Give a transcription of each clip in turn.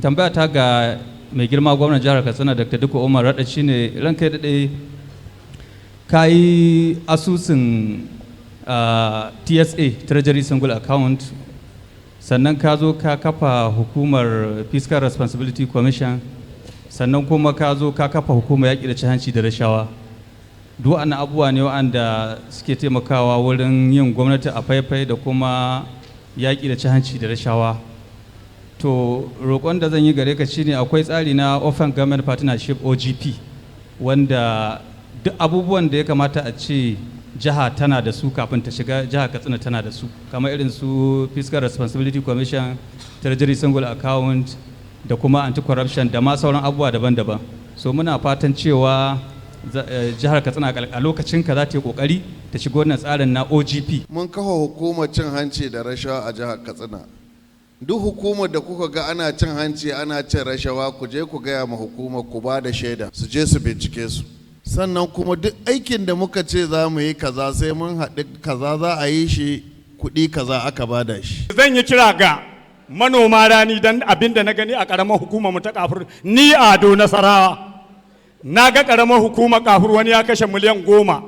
Tambaya ta ga mai girma gwamnan jihar Katsina, Dr. Dikko Umar Radda, shine, ranka ya daɗe, ka yi asusun TSA, Treasury Single Account, sannan ka zo ka kafa hukumar Fiscal Responsibility Commission, sannan kuma ka zo ka kafa hukumar yaƙi da cin hanci da rashawa. Duk waɗannan abubuwa ne waɗanda suke taimakawa wurin yin gwamnati a faifai da kuma yaƙi da cin hanci da rashawa. To, roƙon da zan yi gare ka shine, akwai tsari na Open Government Partnership, OGP, wanda duk abubuwan da ya kamata a ce jiha tana da su kafin ta shiga, jihar Katsina tana da su, kamar irin su Fiscal Responsibility Commission, Treasury Single Account da kuma anti-corruption da ma sauran abubuwa daban-daban. So muna fatan cewa jihar Katsina a lokacin ka za ta yi kokari ta shiga wannan tsarin na OGP. Mun kafa hukumar cin hanci da rashawa a jihar Katsina. Duk hukumar da kuka ga ana cin hanci, ana cin rashawa, ku je ku gaya ma hukumar, ku ba da shaida, su je su bincike su. Sannan kuma duk aikin da muka ce za mu yi kaza, sai mun haɗu kaza za a yi shi, kuɗi kaza aka bada shi. Zan yi kira ga manoma rani, don abin da na gani a ƙaramar hukumar mu ta Kafur, ni Ado Nasarawa, na ga ƙaramar hukumar Kafur wani ya kashe miliyan 10,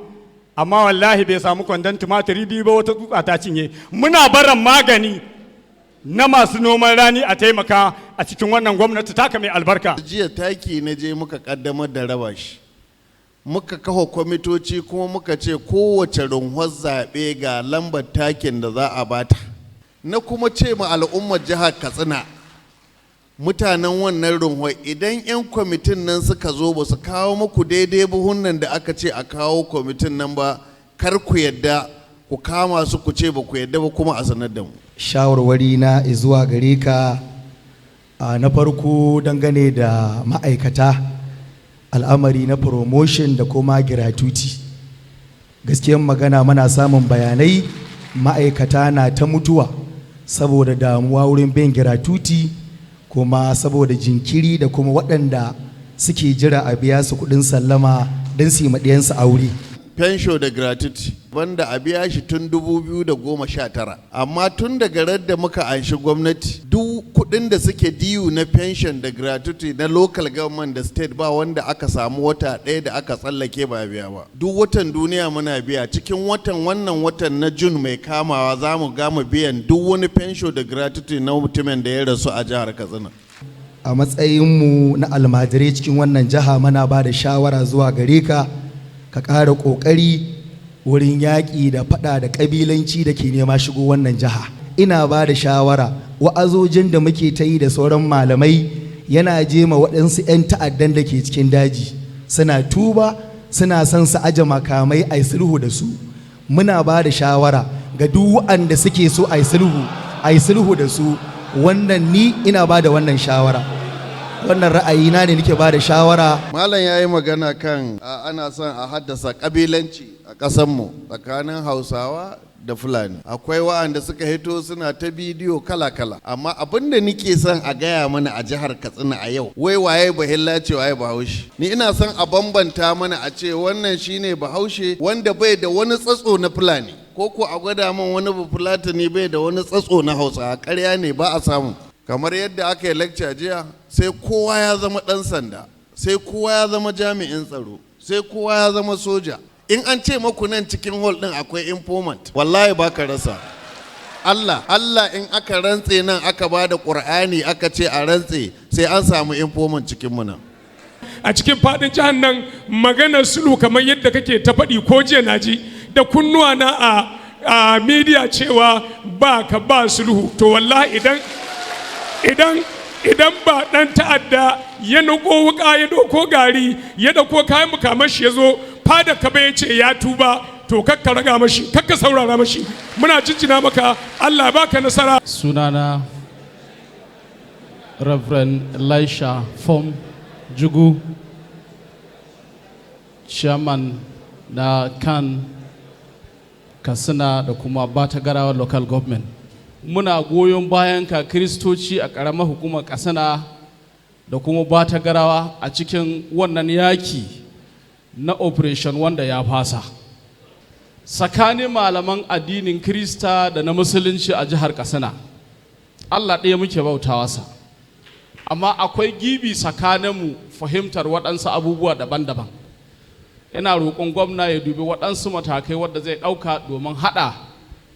amma wallahi bai samu kwandon tumatiri 2 ba, wata tsutsa ta cinye. Muna baran magani na masu noman rani, a taimaka a cikin wannan gwamnati taka mai albarka. Jiya taki na je muka kaddamar da raba shi, muka kafa kwamitoci, kuma muka ce kowace runhar zaɓe ga lambar takin da za a bata. Na kuma ce ma al'ummar jihar Katsina, mutanen wannan runhar, idan 'yan kwamitin nan suka zo ba su kawo muku daidai buhunan da aka ce a kawo kwamitin nan ba, kar ku yadda, ku kama su, ku ce ba ku yadda ba, kuma a sanar da mu. Shawarwari na zuwa gare ka, na farko dangane da ma'aikata, al'amari na promotion da kuma gratuity. Gaskiyan magana, muna samun bayanai ma'aikata na ta mutuwa saboda damuwa wurin bin gratuity, kuma saboda jinkiri, da kuma waɗanda suke jira a biya su kuɗin sallama don su yi maɗiyansu aure. Fensho da gratuity wanda a biya shi tun 2019, amma tun daga radda muka anshi gwamnati, duk kudin da suke due na pension da gratuity na local government da state, ba wanda aka samu wata ɗaya da aka tsallake ba biya ba. Duk watan duniya muna biya. Cikin watan wannan watan na June mai kamawa, za mu gama biyan duk wani pension da gratuity na mutumin da ya rasu a jihar Katsina. A matsayinmu na almajirai cikin wannan jiha, muna ba da shawara zuwa gare ka, ka ƙara ƙoƙari wurin yaƙi da faɗa da ƙabilanci da ke nema shigo wannan jiha. Ina ba da shawara, wa'azojin da muke ta yi da sauran malamai yana jema waɗansu 'yan ta'addan da ke cikin daji suna tuba, suna son su aje makamai a sulhu da su. Muna ba da shawara ga duk waɗanda suke so a yi sulhu, a yi sulhu da su. Wannan ni ina ba da wannan shawara, wannan ra'ayina ne nake ba da shawara. Malam ya yi magana kan ana son a haddasa ƙabilanci a ƙasanmu tsakanin Hausawa da Fulani. Akwai wa'anda suka hito suna ta bidiyo kala-kala. Amma abin da nike son a gaya mana a jihar Katsina a yau, wai waye Bahillace, waye Bahaushe? Ni ina son a bambanta mana, a ce wannan shine Bahaushe wanda bai da wani tsatso na Fulani. Ko a gwada min wani Bafulatani bai da wani tsatso na Hausa, ƙarya ne, ba a samu. Kamar yadda aka yi lecture jiya, sai kowa ya zama ɗan sanda, sai kowa ya zama jami'in tsaro, sai kowa ya zama soja. In an ce maku nan cikin hall ɗin akwai informant, wallahi ba ka rasa. Allah Allah, in aka rantse nan, aka ba da Ƙur'ani, aka ce a rantse, sai an samu informant cikin mu nan. A cikin faɗin jihar nan, maganar sulhu, kamar yadda kake ta faɗi, ko jiya na ji da kunnuwa na a media cewa ba ka ba sulhu. To wallahi idan ba ɗan ta'adda ya nuko wuka, ya doko gari, ya dauko kayan mukamman shi, ya zo fada ka ya ce ya tuba, to kakka raga mashi, kakka saurara mashi. Muna jinjina maka, Allah baka nasara. Sunana Reverend Elisha Fom Jugu, chairman na kan Katsina da kuma Batagarawa Local Government. Muna goyon bayan ka, Kiristoci a ƙaramar hukumar Katsina da kuma Batagarawa, a cikin wannan yaki na Operation Wanda Ya Fasa tsakanin malaman addinin Kirista da na Musulunci a jihar Katsina. Allah ɗaya muke bautawa sa. Amma akwai gibi tsakaninmu fahimtar waɗansu abubuwa daban-daban. Ina roƙon gwamna ya dubi waɗansu matakai wadda zai ɗauka domin haɗa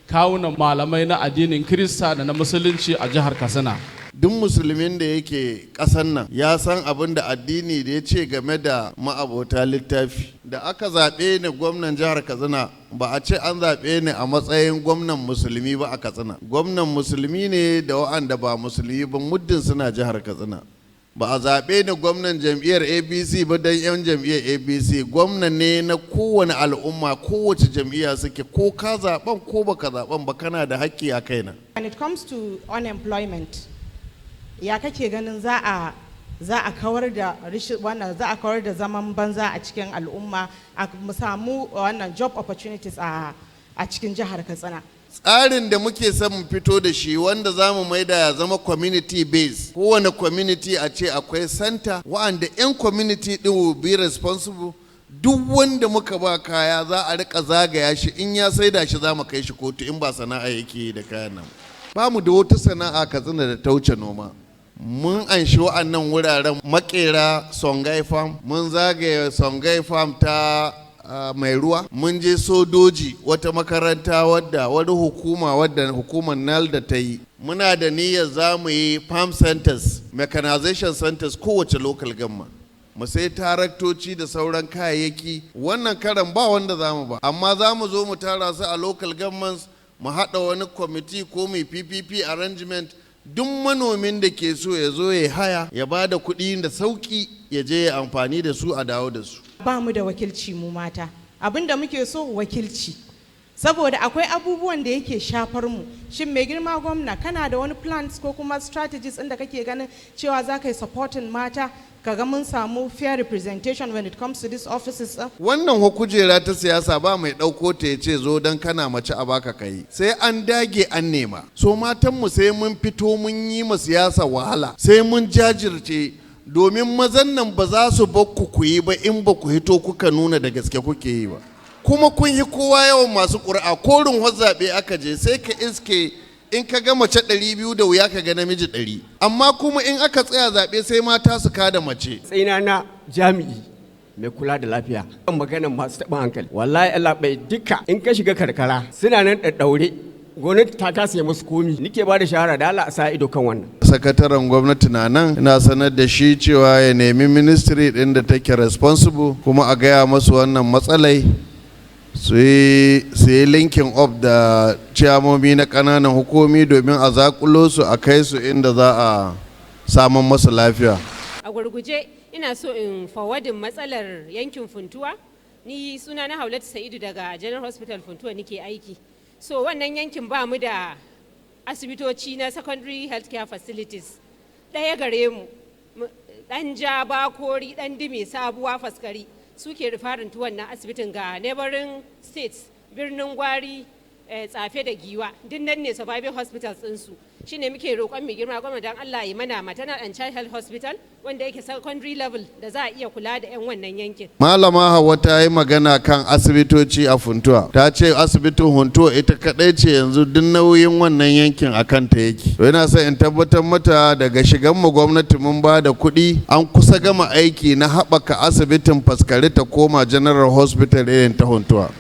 kawunan malamai na addinin Kirista da na Musulunci a jihar Katsina. Duk Musulmin da yake ƙasan nan ya san abin da addini da ya ce game da ma'abota littafi. Da aka zaɓe ni gwamnan jihar Katsina, ba a ce an zaɓe ni a matsayin gwamnan Musulmi ba a Katsina. Gwamnan Musulmi ne da wa'anda ba Musulmi ba, muddin suna jihar Katsina. Ba a zaɓe ni gwamnan jam'iyyar APC ba don 'yan jam'iyyar APC. Gwamna ne na kowane al'umma, kowace jam'iyya suke. Ko ka zaɓen ko baka zaɓen ba, kana da haƙƙi a kaina. When it comes to unemployment, ya kake ganin za a kawar da wannan, za a kawar da zaman banza a cikin al'umma, a mu samu wannan job opportunities a cikin jihar Katsina? Tsarin da muke son mu fito da shi, wanda za mu maida ya zama community base, kowane community a ce akwai center wa'anda 'yan community din will be responsible. Duk wanda muka ba kaya, za a rika zagaya shi. In ya saida shi, za mu kai shi kotu in ba sana'a yake yi da kayan nan. Ba mu da wata sana'a Katsina da ta wuce noma. Mun anshi wa'annan wuraren Makera Songai Farm, mun zagaye Songai Farm ta mai ruwa, mun je Sodoji, wata makaranta wadda wani hukuma wadda hukumar NALDA ta yi. Muna da niyyar za mu yi farm centers, mechanization centers, kowace local government mu sai taraktoci da sauran kayayyaki. Wannan karan ba wanda za mu ba, amma za mu zo mu tara su a local governments, mu haɗa wani kwamiti ko mai PPP arrangement. Duk manomin da ke so ya zo ya haya, ya ba da kuɗi da sauƙi, ya je ya amfani da su, a dawo da su. Ba mu da wakilci mu mata. Abin da muke so, wakilci, saboda akwai abubuwan da yake shafar mu. Shin, mai girma gwamna, kana da wani plans ko kuma strategies inda kake ganin cewa za ka yi supporting mata, kaga mun samu fair representation when it comes to these offices ɗin? Wannan kujera ta siyasa, ba mai ɗauko ta ya ce zo don kana mace a baka kai. Sai an dage an nema. So matanmu, sai mun fito mun yi ma siyasa wahala, sai mun jajirce, domin mazan nan ba za su bar ku yi ba in ba ku hito kuka nuna da gaske kuke yi ba. Kuma kun yi kowa yawan masu ƙuri'a. Ko rumfar zaɓe aka je, sai ka iske in ka ga mace 200, da wuya ka ga namiji 100. Amma kuma in aka tsaya zaɓe, sai mata su kada mace. Tsina na jami'i mai kula da lafiya kan maganar masu taɓin hankali, wallahi Allah bai duka, in ka shiga karkara suna nan ɗaɗɗaure, gwamnati ta kasa yi musu komi. Nike ba da shawara da Allah a sa ido kan wannan. Sakataren gwamnati na nan, ina sanar da shi cewa ya nemi ministry ɗin da take responsible, kuma a gaya masu wannan matsalai, su yi linking up da ciyamomi na ƙananan hukumi domin a zakulo su, a kai su inda za a samun masu lafiya. A gurguje, ina so in forwarding matsalar yankin Funtuwa. Ni suna na Haulatu Sa'idu, daga General Hospital Funtuwa nike aiki. So wannan yankin ba mu da asibitoci na secondary healthcare facilities. Ɗaya gare mu, Ɗanja, Bakori, Ɗandume, Sabuwa, Faskari suke referring to wannan asibitin ga neighboring states, Birnin Gwari, Tsafe da Giwa. Duk nan ne surviving hospitals ɗinsu. Shine muke roƙon mai girma gwamna, don Allah yi mana maternal and child health hospital wanda yake secondary level da za a iya kula da 'yan wannan yankin. Malama Hawa ta yi magana kan asibitoci a Funtuwa. Ta ce asibitin Funtuwa ita kadai ce yanzu duk nauyin wannan yankin a kanta yake. To, ina son in tabbatar mata, daga shigan mu gwamnati mun ba da kuɗi, an kusa gama aiki na haɓaka asibitin Faskari ta koma general hospital irin ta Funtuwa.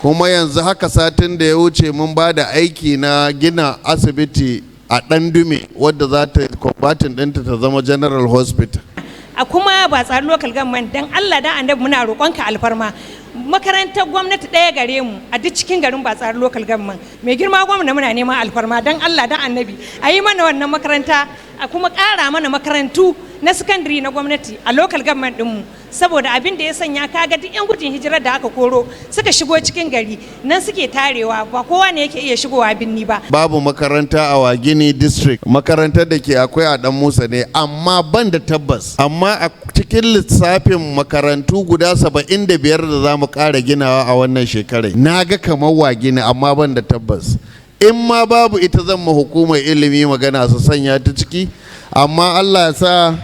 Kuma yanzu haka, satin da ya wuce, mun ba da aiki na gina asibiti a Ɗandume wadda za ta converting ɗinta ta zama general hospital. A kuma Batsari Local Government, dan Allah dan Annabi, muna roƙonka alfarma. Makarantar gwamnati ɗaya gare mu a duk cikin garin Batsari Local Government. Mai girma gwamna, muna neman alfarma, dan Allah dan Annabi, a yi mana wannan makaranta, a kuma ƙara mana makarantu na sakandare na gwamnati a local government ɗinmu, saboda abin da ya sanya kaga duk 'yan gudun hijirar da aka koro suka shigo cikin gari, nan suke tarewa. Ba kowa ne yake iya shigowa binni ba. Babu makaranta a Wagini District. Makarantar da ke akwai a Dan Musa ne, amma ban da tabbas. Amma a cikin lissafin makarantu guda 75 da za mu ƙara ginawa a wannan shekarai, na ga kamar Wagini, amma ban da tabbas. In ma babu ita, zan ma hukumar ilimi magana su sanya ta ciki. Amma Allah ya sa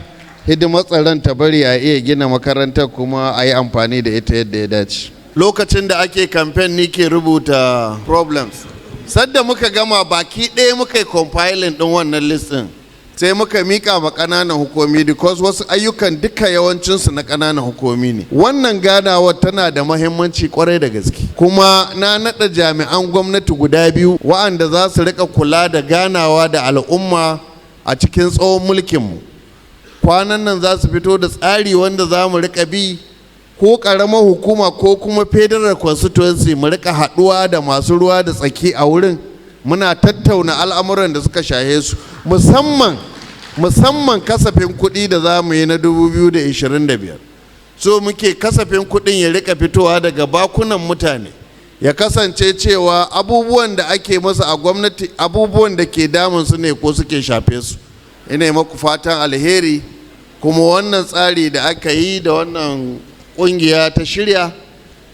hidimar tsaron ta bari a iya gina makarantar kuma a yi amfani da ita yadda ya dace. Lokacin da ake kamfen, ni ke rubuta problems. Sadda muka gama baki ɗaya, muka yi compiling ɗin wannan list ɗin. Sai muka mika ma ƙananan hukumi, because wasu ayyukan duka yawancinsu na ƙananan hukumi ne. Wannan ganawa tana da mahimmanci kwarai da gaske, kuma na naɗa jami'an gwamnati guda biyu wa'anda za su rika kula da ganawa da al'umma a cikin tsawon mulkinmu. Kwanan nan za su fito da tsari wanda za mu rika bi ko ƙaramar hukuma ko kuma federal constituency, mu rika haɗuwa da masu ruwa da tsaki a wurin, muna tattauna al'amuran da suka shahe su, musamman musamman kasafin kuɗi da za mu yi na 2025. So muke kasafin kuɗin ya rika fitowa daga bakunan mutane, ya kasance cewa abubuwan da ake masa a gwamnati, abubuwan da ke damun su ne ko suke shafe su. Ina yi maku fatan alheri, kuma wannan tsari da aka yi da wannan kungiya ta shirya,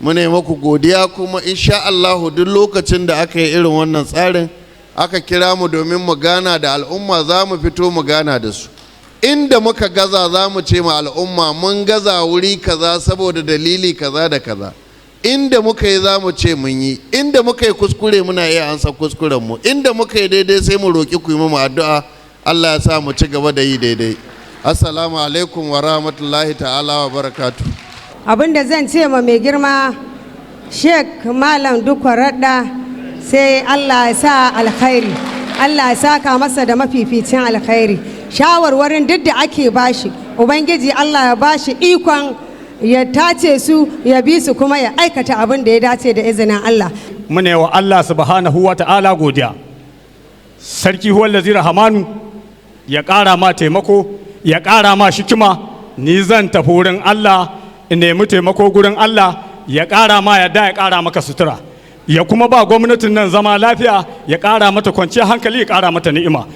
muna yi maku godiya. Kuma insha Allahu, duk lokacin da aka yi irin wannan tsarin, aka kira mu domin mu gana da al'umma, za mu fito mu gana da su. Inda muka gaza, za mu ce ma al'umma mun gaza wuri kaza saboda dalili kaza da kaza. Inda muka yi, za mu ce mun yi. Inda muka yi kuskure, muna iya ansa kuskuren mu. Inda muka yi daidai, sai mu roƙi ku yi mu addu'a, Allah ya sa mu ci gaba da yi daidai. Assalamu alaikum wa rahmatullahi ta'ala wa barakatuh. Abin da zan ce ma mai girma Sheikh Malam Dikko Radda, sai Allah ya sa alkhairi, Allah ya saka masa da mafificin alkhairi. Shawarwarin duk da ake bashi, Ubangiji Allah ya bashi ikon ya tace su, ya bi su, kuma ya aikata abin da ya dace da izinin Allah. Muna wa Allah subhanahu wa ta'ala godiya. Sarki huwallazi rahamanu ya ƙara ma taimako, ya ƙara ma shikima. Ni zan tafi wurin Allah in nemi taimako gurin Allah, ya ƙara ma yadda, ya ƙara maka sutura, ya kuma ba gwamnatin nan zama lafiya, ya ƙara mata kwanciyar hankali, ya ƙara mata ni'ima.